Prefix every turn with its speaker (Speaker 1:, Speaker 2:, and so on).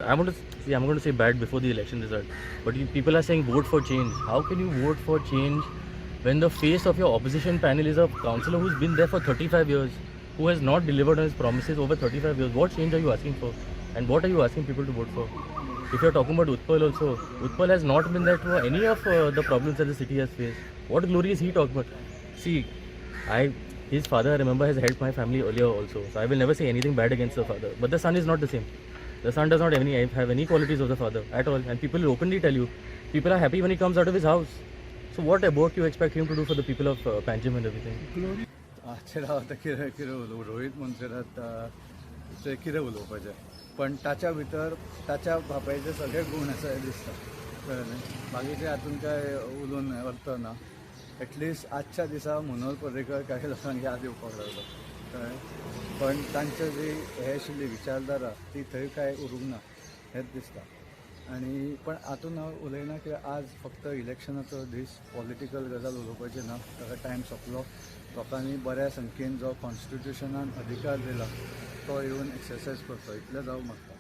Speaker 1: I want to see, I'm going to say bad before the election result, but you, people are saying vote for change. How can you vote for change when the face of your opposition panel is a councillor who's been there for 35 years, who has not delivered on his promises over 35 years? What change are you asking for? And what are you asking people to vote for? If you're talking about Utpal also, Utpal has not been there for any of the problems that the city has faced. What glory is he talking about? See, I his father, I remember, has helped my family earlier also. So I will never say anything bad against the father. But the son is not the same. The son does not have any qualities of the father at all. And people will openly tell you, people are happy when he comes out of his house. So what work you expect him to do for the people of Panjim and everything?
Speaker 2: हाचेर हांव आतां कितें कितें उलोवं, रोहीत मोन्सेरात कितें उलोवपाचें? पण ताच्या भितर ताच्या बापायचे सगळे गूण आसा हें दिसता, कळ्ळें न्ही? बाकीचे हातून काय उलोवन अर्थ ना. एटलिस्ट आजच्या दिसा मनोहर पर्रीकर काही लोकांक याद येवपाक लागलो, कळ्ळें? पण तांचे जी हे आशिल्ली विचारधारा ती थंय काय उरूंक ना हेंच दिसता. आनी पण हातून हांव उलयना की आज फक्त इलेक्शनाचो दीस, पॉलिटिकल गजाल उलोवपाची ना. ताका टायम सोंपलो. लोकांनी बऱ्या संख्येन जो कॉन्स्टिट्युशनान अधिकार दिला तो येवन एक्सरसायज करचो, इतलेंच हांव मागता.